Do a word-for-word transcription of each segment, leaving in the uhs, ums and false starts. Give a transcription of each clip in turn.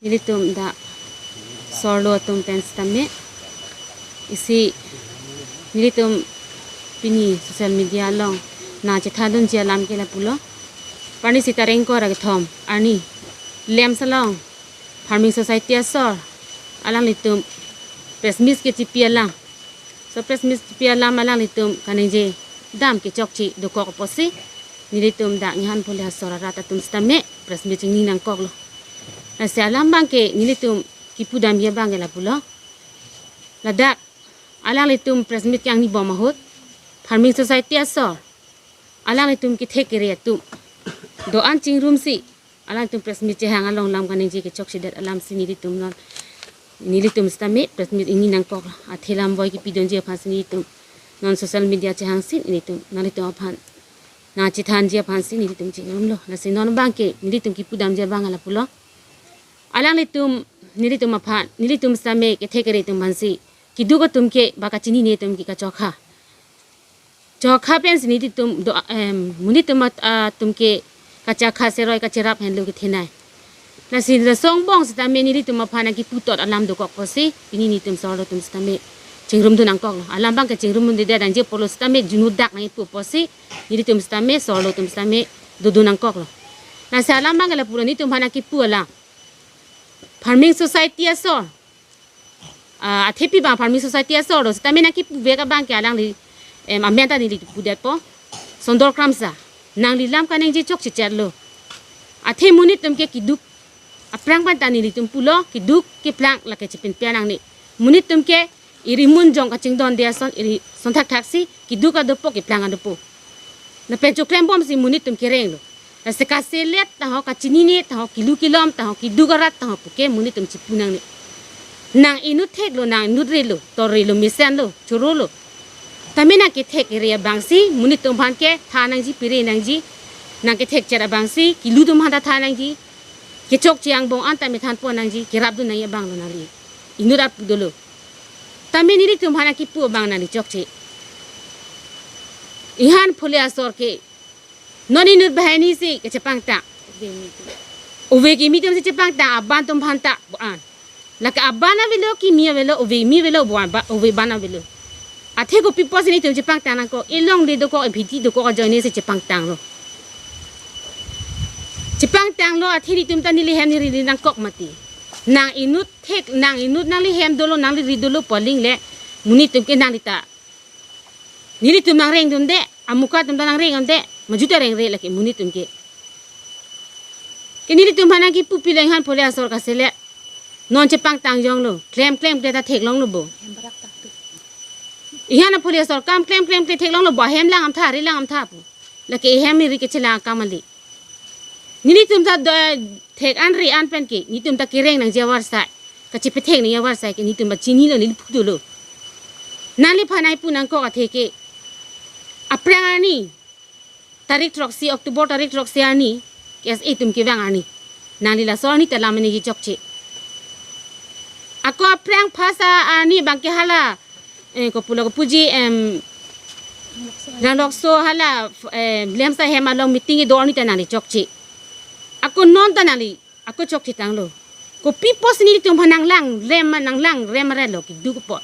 Nelitum dak sorlo atum pen sitame isi nelitum pini social media along nangchethan dunji alam ke lapulo. Parni sita ingkoi ra kethom arni LAMPS along Farming Society asor alanglitum press meet kechipi alam. So press meet chipi alam alanglitum kaningje dam kechokche dokok apotsi nelitum dak Nihang Phule asor arat atum sitame press meet chingni nangkoklo. Lasi alam abang ke nelitum kipudamji abang ke lapulo. Ladak alanglitum press meet kangni bom ahut Farming Society asor alanglitum kethek kere atum do-an chingrumsi alanglitum press meet chehang along lam kaningje kechokchedet alamsi nelitum non nelitum sitame press meet ingni nangkok. Athe lam boi kipidunji aphansi nelitum non social media chehangsi nelitum nanglitum aphan nangchethanji aphansi nelitum chingrumlo. Lasi non abang ke nelitum kipudamji abang lapulo. Alanglitum nelitum aphan nelitum sitame kethek kere atum aphansi keduk atum ke ba kachinine atum ke kachokha. Chokha pensi nelitum do, em, monit atum at-, atum ke kachakha seroi kacherap henlo kethenei. Lasi laso angbong sitame nelitum aphan nangkiputot alam dokok apotsi pini nelitum sorlo atum sitame chingrum dun nangkoklo. Alam abang ke chingrum dun dede dangje pulo sitame junu dak nangkipu apotsi nelitum sitame sorlo atum sitame dodun nangkoklo. Lasi alam abang ke lapulo nelitum aphan nangkipu alam. Farming Society asor, ah, athepi abang Farming Society asor do sitame nangkipuvek abang ke alangli, em, amen ta neli pudetpo. Sondor Kramsa, nangli lam kaningje chokchechetlo. Athe monit atum ke keduk aphrang aphan ta nelitum pulo, keduk keplang lake chepinper nangne. Monit atum ke iri mun jong kachingdonde ason iri son thakthaksi keduk adopo keplang adopo. Lapen choklembomsi monit atum kerenglo. Lasi kaselet taho, kachinine taho, kilu kilom taho, keduk arat taho puke monit atum chipu nangne. Nang inut theklo, nang inut relo, tor relo, mesenlo, chorolo. Tame nangkethek kere abangsi monit atum aphan kethan nangji, pere nangji, nangkethekchet abangsi kilu atum aphan ta than nangji, kechokche angbong an tame thanpon nangji, kerapdun nangji abanglo nangli inut apu dolo. Tame nelitum aphan nangkipu abang nangli chokche. Nihang Phule asor ke non inut banghini si kechepangtang. Ove kimi atumsi chepangtang aban atum aphan ta bo-an. Lake aban avelo, kimi avelo, ove kimi avelo, bo-an ba, ove aban avelo. Athe kopi apotsi nelitum chepangtang nangkok, elongle dokok, ebhiti dokok ajoinesi chepangtanglo. Chepangtanglo athe nelitum ta neli hem neli ri nangkok mati. Nang inut thek, nang inut nangli hem dolo, nangli ri dolo pu aling le monit atum ke nangli ta, nelitum nangrengdunde, amuka atum ta nangrengdunde, maju ta rengre lake monit atum ke. Ke nelitum aphan nangkipu pilo Nihang Phule asor kaselet. Non chepangtang jonglo, klem klem kle ta theklonglo bo. Nihang Phule asor kam klem klem kle theklonglo bo, hem lang amtha, ri lang amtha pu. Lake hem ri kechelang akam kali. Nelitum ta do thek an ri an pen ke, nelitum ta kereng nangji avarsai. Kachepethek nangji avarsai ke nelitum ta chinilo, neli pudolo. Nangliphan nangkipu nangkok athe ke. Aphrang arni, tarik throksi, October tarik throksi arni, KSA atum kevang arni. Nangli laso arni ta lam nangji chokche. Ako aphrang phasa arni abang ke hala, eh, kopulo kopuji, em, Ranglokso hala, em, LAMPS ahem along meeting kedo arni ta nangli chokche. Ako non ta nangli, ako chokche tanglo. Kopi apotsi nelitum aphan nanglangrem, nanglangrem arelo keduk apot.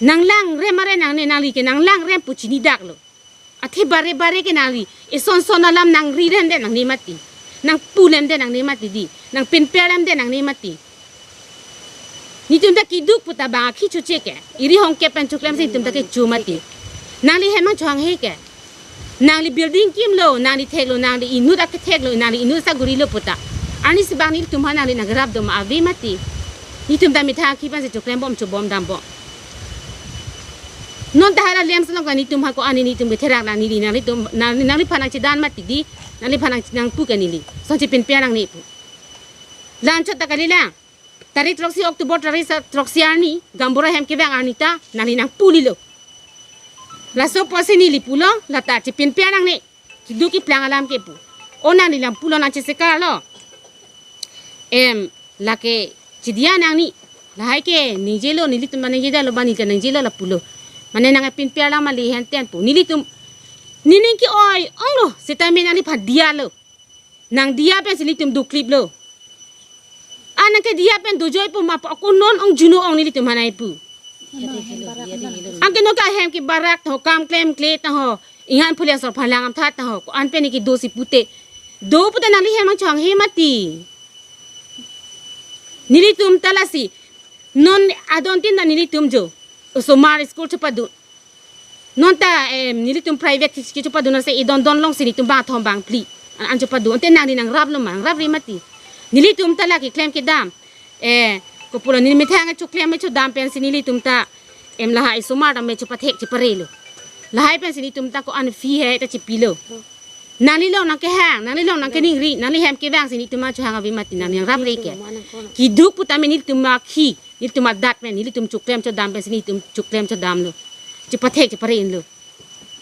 Nanglangrem are nangne, nangli ke nanglangrem pu chinidaklo. Athe bare bare ke nangli eson son alam nangriremde nangne mati. Nangpulemde nangne mati di. Nangpinperlemde nangne mati. Nelitum ta keduk pu ta bang akhi choche ke. Iri hongke pen choklemsi nelitum ta kecho mati. Nangli hem nangchohanghe ke. Nangli building kimlo, nangli theklo, nangli inut aketheklo, nangli inut sagurilo pu ta. Arnisi bang nelitum aphan nangli nangrap do ma ave mati. Nelitum ta methang akhi pensi choklembom chobom dambom. Non ta hala LAMPS along ta nelitum hako ani nelitum ketherak nang neli nanglitum nang nangliphan nangchedan mati di, nangliphan nang nangpu ke neli. Son chepinper nangne pu. Lanchot ta kalilang. Tarik throksi October tarik sa throksi arni, gaonbura hem kevang arni ta, nangli nangpulilo. Laso apotsi neli pulo, lata chepinper nangne. Keduk keplang alam ke pu. O nangli nangpulo nangchesekarlo. Em, lake chidia nangne. Lahai ke ningjelo, nelitum ta ningjelo, ba neli ta ningjelo lapulo. Mane nangpinper alam ali henten pu. Nelitum, nening ke-oi onglo, sitame nangliphan dialo. Nangdia pensi nelitum dukliplo. Ke diya pen dojoi pu ma pu ako non ong juno ong nelitum hanai pu. Anke non ke ahem ke barak ta ho, kam klemkle ta ho, inghan phule asor phalang amthat ta ho, ko-an pen ke do si pute. Do pute nangli hem ang chohang he mati. Nelitum ta lasi. Non adon tin na nelitum jo. Osomar school chopadun. Non ta, em, nelitum private ke chopadun ase idon don long si nelitum bang thom bang phli. An, an chopadun. Ante nangli nangrap lo ma, nangrap ri mati. Nelitum ta la keklem kedam. Eh, kopulo neli methang choklem me chodam pen si nelitum ta. Em, lahai osomar ta me chopathek chopare lo. Lahai pen si nelitum ta ko-an fee he ta chipilo. Nangli long nangkehang, nangli long nangkeningri, nangli hem kevang si nelitum ma chohang ave mati nangli nangrap ri ke. Keduk pu tame nelitum ma khi, nelitum adat pen, nelitum choklem chodam pen si nelitum choklem chodam lo. Chopathek chopare lo.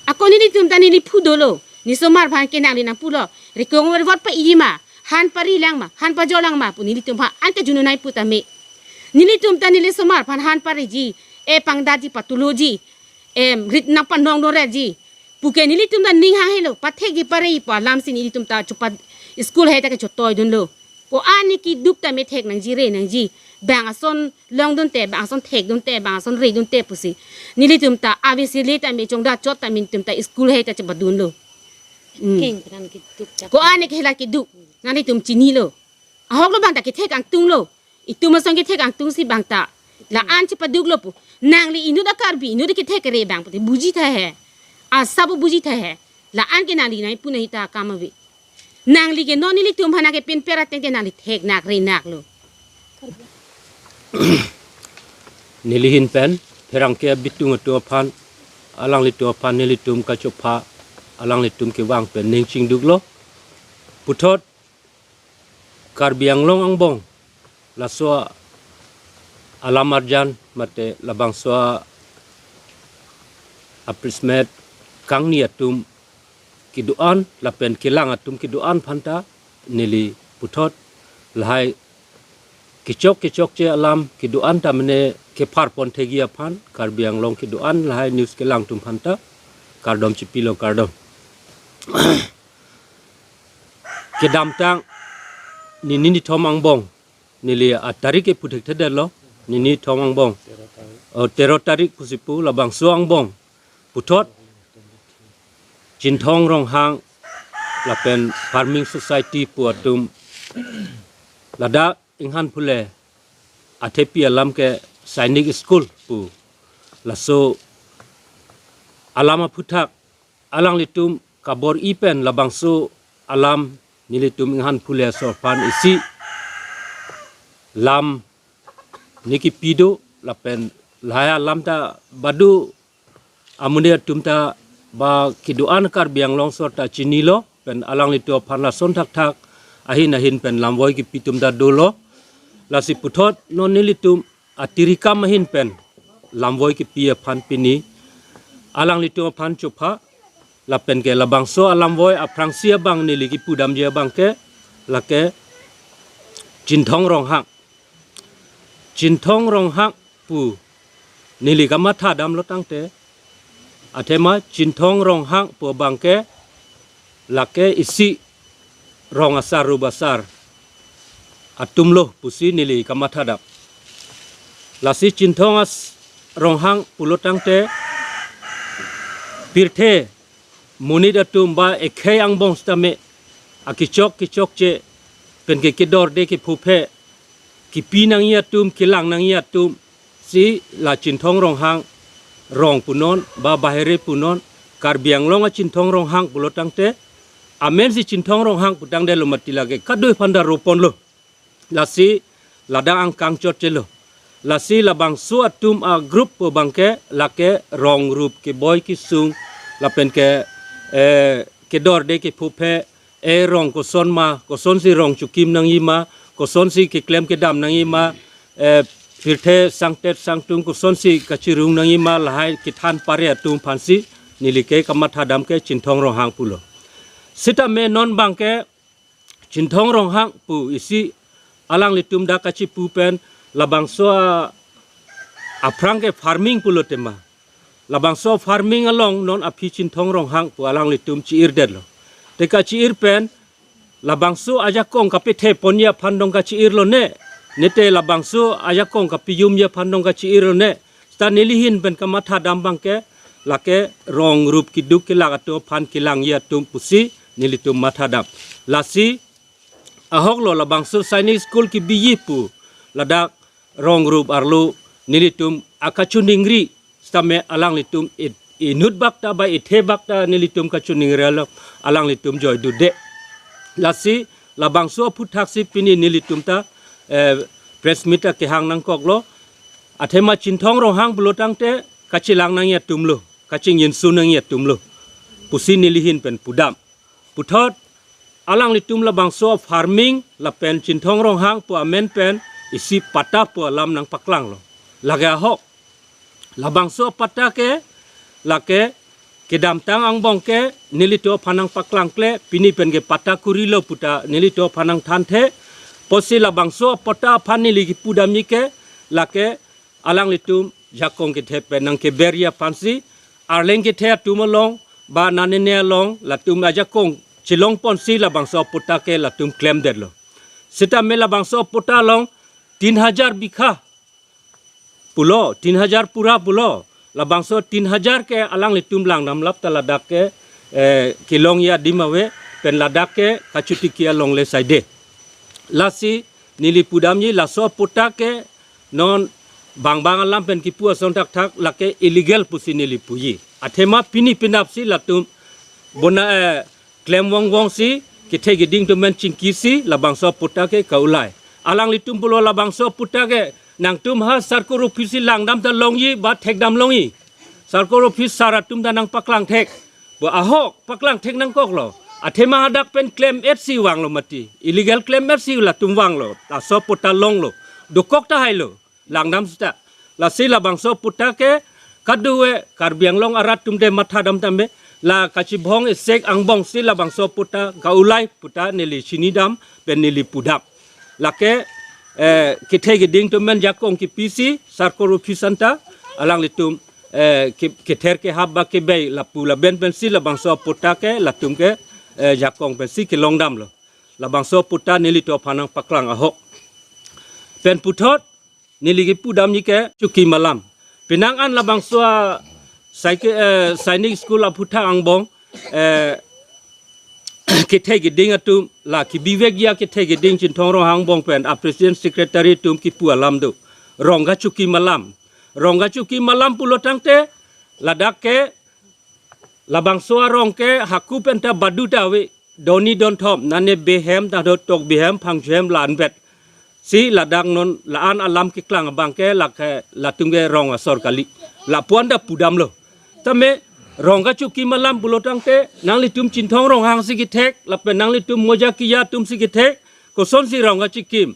Ako nelitum ta neli phu dolo. Ne osomar aphan ke nangli nangpulo. Rikong vervot pa-i ma. Han pari lang ma. Han pajor lang ma. Pu nelitum aphan an ke jununai pu tame. Nelitum ta neli osomar aphan han pariji. E pangdetji, patuloji. Em, rit nangpanong doretji. Pu ke nelitum ta ning hang helo. Pathekji pare pu alam si nelitum ta chopa school he ta ke chotoi dunlo. Ko-an ne keduk tame thek nangji re nangji. Bang ason longdunte, bang ason thekdunte, bang ason redunte pusi. Nelitum ta ave si le tame chongda chot tame nelitum ta school he ta chopadunlo. Hmm. King kanan keduk chak. Ko-an ne kehela keduk. Nanglitum chinilo. Ahok lo bang ta kethek angtunglo. Itum ason kethek angtung si bang ta. La-an chopaduklo pu. Nangli inut a Karbi, inut kethek kere bang pute buji tha he. Asa bo buji tha he. La-an ke nangli nai pu nai ta kam ave. Nangli ke non nelitum aphan ke pinper ateng te nangli thek nak re nak lo. Neli ahin pen pherangke abitung atum aphan, alanglitum aphan nelitum kachopha, alanglitum kevang pen ning chingduklo. Puthot Karbi Anglong angbong laso alam arjan mate labangso a-press meet kangni atum kedo-an lapen kelang atum kedo-an aphan ta neli puthot lahai kechok kechokche alam kedo-an ta mane kepharpon thekji aphan Karbi Anglong kedo-an lahai news kelang atum aphan ta kardom chipilo, kardom. Kedamtang nini nithom angbong, neli atarik ke puthek thedetlo, nini nithom angbong. O, tero tarik pusi pu labangso angbong. Puthot Chinthong Ronghang lapen Farming Society pu atum ladak inghan phule athepi alam ke Sainik School pu laso alam aphuthak alanglitum kabor-i pen labangso alam nelitum inghan phule asor aphan isi lam ne kipi do lapen lahai alam ta badu amonit atum ta ba kedo-an Karbi Anglong asor ta chinilo pen alanglitum aphan lason thakthak ahin ahin pen lamvoi kipi atum ta dolo. Lasi puthot non nelitum atiri kam ahin pen lamvoi kipi aphan pini alanglitum aphan chopha lapen ke labangso alamvoi aphrangsi abang neli kipudamji abang ke lake Chinthong Ronghang. Chinthong Ronghang pu neli kamathadamlo tangte, athema Chinthong Ronghang pu abang ke lake isi rong asar rup asar atumlo pusi neli kamathadam. Lasi Chinthong as Ronghang pulo tangte pirthe monit atum ba ekhei angbong sitame akechok kechokche pen ke kedorde kephuphe kipi nangji atum, kelang nangji atum si la Chinthong Ronghang rong punon ba bahere punon, Karbi Anglong a Chinthong Ronghang pulo tangte amen si Chinthong Ronghang pu tangdetlo mati lake kadoi aphan ta roponlo. Lasi ladak angkang chotchelo. Lasi labangso atum a group pu abang ke lake rong rup keboi kesung lapen ke, eh, kedorde kephuphe, eh, rong koson ma, kosonsi rong chokim nangji ma, kosonsi keklem kedam nangji ma, eh, pirthe sangtet sangtung kosonsi kachirung nangji ma lahai kethan pare atum aphansi neli ke kamathadam ke Chinthong Ronghang pulo. Sitame non abang ke Chinthong Ronghang pu isi alanglitum dak kachipu pen labangso a-, aphrang ke farming pulo tema. Labangso farming along non aphi Chinthong Ronghang pu alanglitum chi-irdetlo. Te kachi-ir pen labangso ajakong kapethe ponji aphan dong kachi-irlo ne. nete labangso ajakong kapijumji aphan nong kachi-ir ne. Seta neli ahin pen kamatha dam abangke lake rong rup keduk kelak atum aphan kelangji atum pusi nelitum matha dam. Lasi ahok lo labangso Sainik School kebiji pu ladak rong rup arlo nelitum akachiningri sitame alanglitum i-, inut bak ta ba ithe bak ta nelitum kachiningri lo, alanglitum joidude. Lasi labangso aphuthak si pini nelitum ta, eh, press meet ta kehang nangkoklo. Athema Chinthong Ronghang pulo tangte kachelang nangji atum lo, kachingjinso nangji atum lo pusi neli ahin pen pudam. Puthot alanglitum labangso farming lapen Chinthong Ronghang pu amen pen isi patta pu alam nangpaklanglo. Lake ahok. Labangso patta ke lake kedamtang angbong ke nelitum aphan nangpaklangkle, pini pen ke patta kurilo puta nelitum aphan nangthanthe. Pusi labangso patta aphan neli kipudamji ke lake alanglitum jakong kethe pen nangkeberji aphansi, arleng kethe atum along ba nanene along latum ajakong chelongponsi labangso patta ke latum klemdetlo. Sitame labangso patta along tin hajar bikha pulo, tin hajar pura pulo. Labangso tin hajar ke alanglitum langdamlap ta ladak ke, eh, kelongji adim ave pen ladak ke kachotiki along le saide. Lasi neli pudamji laso patta ke non bangbang alam pen kipu ason thakthak lake illegal pusi neli puji. Athema pini penapsi latum bona, eh, klem vongvongsi kethe keding atum pen chingkisi labangso patta ke kaulai. Alanglitum pulo labangso patta ke nangtum ha sarkar office si langdam ta longji ba thekdam longji. Sarkar office sar atum ta nangpaklangthek. Bo ahok paklangthek nangkoklo. Athema hadak pen klem-etsi vanglo mati. Illegal klem-etsi latum vanglo. Laso patta longlo. Dokok ta hailo. Langdam seta. Lasi labangso patta ke kadokave Karbi Anglong arat atum de matha dam tame. La kachibong isek angbongsi labangso patta kaulai puta neli chinidam pen neli pudam. Lake, eh, kethe keding atum pen jakong kipisi sarkar office anta alanglitum, eh, ke-, kether kehap ba kebei lapu laben pensi labangso patta ke latum ke, eh, jakong pensi kelongdamlo. Labangso patta nelitum aphan nangpaklang ahok. Pen puthot neli kipudamji ke chokim alam. Penang an labangso a Saike-, eh, Sainik School aphuthak angbong, eh, kethe keding atum la kibivekji akethe keding Chinthong Ronghang angbong pen a president secretary atum kipu alam do. Rong kachokim alam. Rong kachokim alam pulo tangte ladak ke labangso arong ke hako pen ta badu ta ave, doni donthom, nane behem ta do tok behem phangchem la-anvet. Si ladak non la-an alam keklang abang ke lake latum ke rong asor kali. Lapu-an ta pudamlo. Tame rong kachokim alam pulo tangte nanglitum Chinthong Ronghang si kethek, lapen nanglitum moja kiya atum si kethek, kosonsi rong kachikim.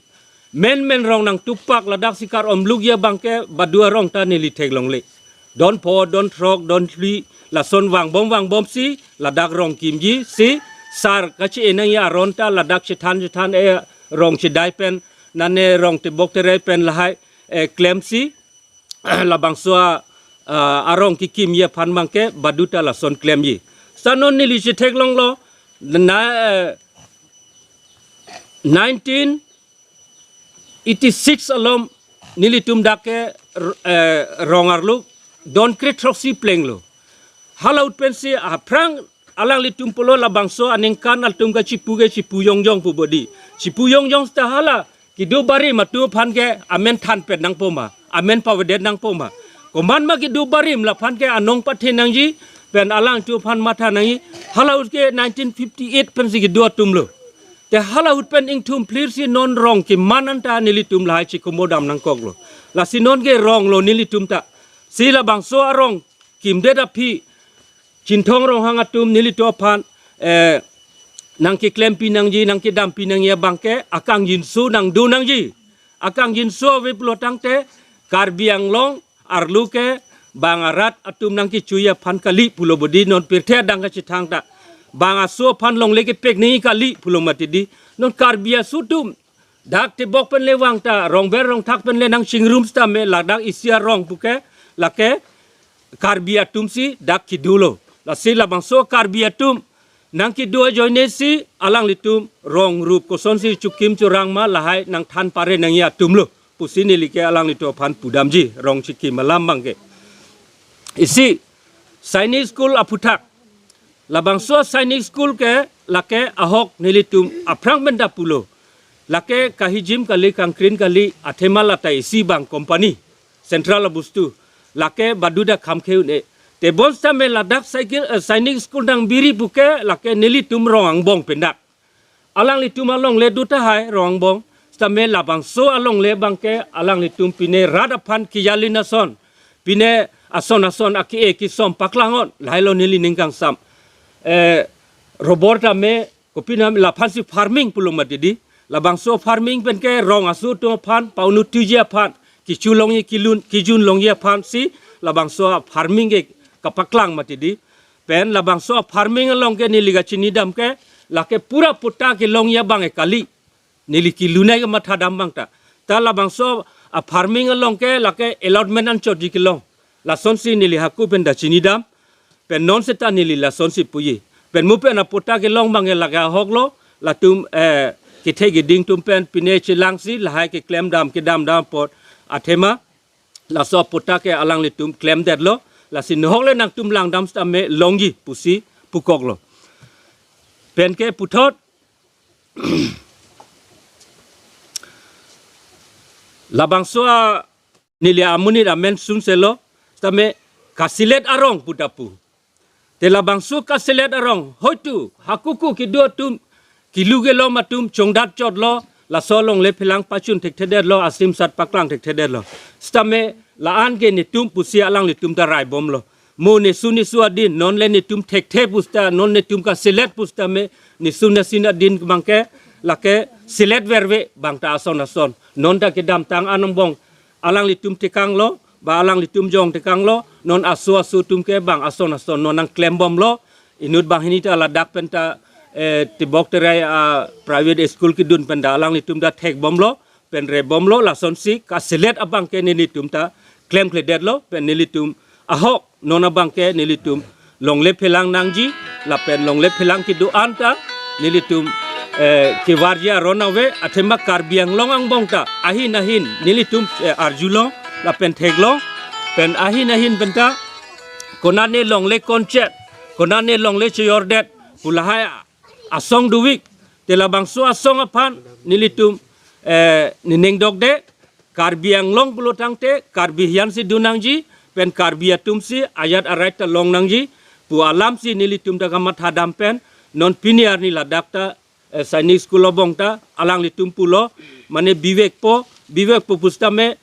Menmen rong nangtupak ladak si kar-omlukji abang ke badu arong ta neli theklongle. Don pho, don throk, don phli, lason vangbom vangbomsi ladak rong kimji si sar kachi-e nangji aron ta ladak chethan chethan-e rong chedai pen, nane rong tebok terei pen lahai, eh, klemsi labangso a, ah, arong kekimji aphan abang ke badu ta lason klemji. Seta non neli chetheklonglo, na, eh, nineteen eighty-six alom nelitum dak ke, eh, rong arlo don kre throksi plenglo. Hala ahut pensi aphrang alanglitum pulo labangso aningkan atum kachipu ke chipu jongjong pu bodi. Chipu jongjong seta hala kedo barim atum aphan ke amen thanpet nangpo ma, amen pavedet nangpo ma. Komat ma kedo barim laphan ke anong pathe nangji pen alangtum aphan matha nangji. Hala ahut ke nineteen fifty-eight pensi kedo atumlo. Te hala ahut pen ingthum phlir si non rong keman anta nelitum lahai chikomo dam nangkoklo. Lasi non ke ronglo nelitum ta. Si labangso arong kimdet aphi Chinthong Ronghang atum nelitum aphan, eh, nangkeklempi nangji, nangkedampi nangji abang ke akangjinso nangdo nangji. Akangjinso ave pulo tangte Karbi Anglong arlo ke bang arat atum nangkechoji aphan kali pulo bodi non pirthe adang kachethang ta. Bang aso aphan longle kepek nangji kali pulo mati di. Non Karbi aso atum dak tebok pen le vang ta, rongver rongthak pen le nangchingrum sitame ladak isi arong puke lake Karbi atum si dak kedo lo. Lasi labangso Karbi atum nangkedo ajoine si alanglitum rong rup kosonsi chukim churang ma lahai nangthan pare nangji atumlo pusi neli ke alanglitum aphan pudamji rong chikim alam abangke. Isi Sainik School aphuthak, labangso Sainik School ke lake ahok nelitum aphrang pen ta pulo. Lake kahijim kali, kangkrin kali, athema lata isi abang company, central abustu, lake baduda kham khe un-e. Tebon sitame ladak cycle, eh, Sainik School nangbiri puke lake nelitum rong angbong pendak. Alanglitum alongle do tahai rong angbong. Sitame labangso alongle abangke alanglitum pine rat aphan kijalin ason, pine ason ason ake-e kisom paklang-ot, lahailo neli ning kangsam. Eh, robor tame, kopi nam laphansi farming pulo mati di. Labangso farming penke rong aso atum aphan, paunu tuji aphan, kichu longji, kilun, kijun longji aphansi labangso farming ke kapaklang mati di. Pen labangso farming along ke neli kachinidam ke lake pura patta kelongji abang e kali. Neli kelun ai kamatha dam abang ta. Ta labangso a-farming along ke lake allotment anchotji kelong. Lasonsi neli hako pen ta chinidam. Pen non seta neli lasonsi puji. Pen mu pen apatta kelong abang e lake ahoklo. Latum, eh, kethe keding atum pen pine chelangsi lahai keklem dam kedam dam apot athema laso apatta ke alanglitum klemdetlo. Lasi nohok le nangtum langdam sitame longji pusi pukoklo. Penke puthot labangso a neli amonit amen sunselo, sitame kaselet arong pu ta pu. Te labangso kaselet arong, hoitu hakuku kedo atum, kelu kelom atum chongdat chotlo, laso alongle phelang pachun thekthedetlo, asimsat paklang thekthedetlo. Sitame la-an ke netum pusi alanglitum ta raibomlo. Mo nesu nesu adin, non le netum thekthe pusita, non netum kaselet pusitame, nesu nesin adin abangke, lake selet verve abang ta ason ason. Non ta kedamtang angbong alanglitum tekanglo, ba alanglitum jong tekanglo, non aso aso atum ke abang ason ason non nangklembomlo. Inut banghini ta ladak pen ta, eh, tebok terai a-private school kedun pen ta alanglitum ta thekbomlo, pen rebomlo, lasonsi kaselet abangke nelitum ta klemkledetlo, pen nelitum ahok non abangke nelitum longle phelang nangji, lapen longle phelang kedo-an ta nelitum, eh, kevarji aron ave, athema Karbi Anglong angbong ta ahin ahin nelitum, eh, arjulong, lapen theklong, pen ahin ahin pen ta konane longle konchet, konane longle chejordet pu lahai asong dovik. Te labangso asong aphan nelitum, eh, nening dokde, Karbi Anglong pulo tangte Karbi hiansi dun nangji, pen Karbi atumsi ajat arai ta long nangji pu alamsi nelitum ta kamatha dam pen non pini arni ladak ta, eh, Sainik School abong ta alanglitum pulo, mane bivekpo, bivekpo pusitame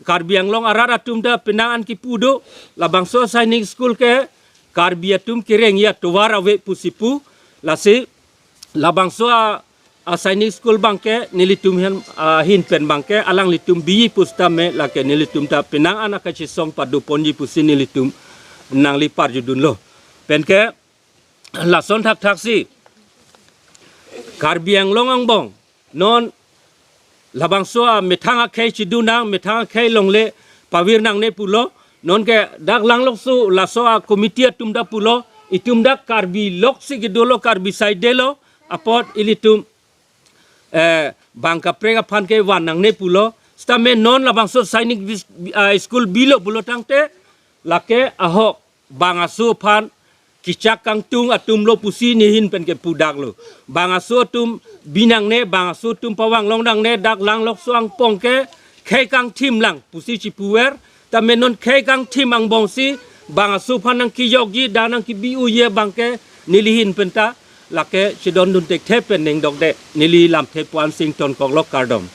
Karbi Anglong arat atum ta penang an kipu do, labangso Sainik School ke Karbi atum kerengji atovar ave pusi pu. Lasi labangso a, a-Sainik School abangke nelitum ahin, ahin pen abangke alanglitum biji pusitame lake nelitum ta penang an akachesong padoponji pusi nelitum nangli parjudunlo. Penke lason thakthaksi Karbi Anglong angbong non labangso amethang akhei chedun nang, methang akhei longle pavir nangne pulo. Nonke dak Langlokso laso a-committee atum ta pulo, itum dak Karbi loksi kedolo, Karbi side lo, apot ilitum, eh, bang kaprek aphan kevan nangne pulo. Sitame non labangso Sainik bis-, ah, School bilo pulo tangte lake ahok bang aso aphan kechak kangtung atumlo pusi nehin pen kepudaklo. Bang aso atum bi nangne, bang aso atum pavang long nangne, dak Langlokso angbong ke khei kangthim lang pusi chipuver. Tame non khei kangthim angbongsi bang aso aphan nangkejokji, dak nangkebi unji abangke nelihin pen ta lake chedondun thekthe pen ning dokde. Neli lamthe pu-an si ingtonkoklo, kardom.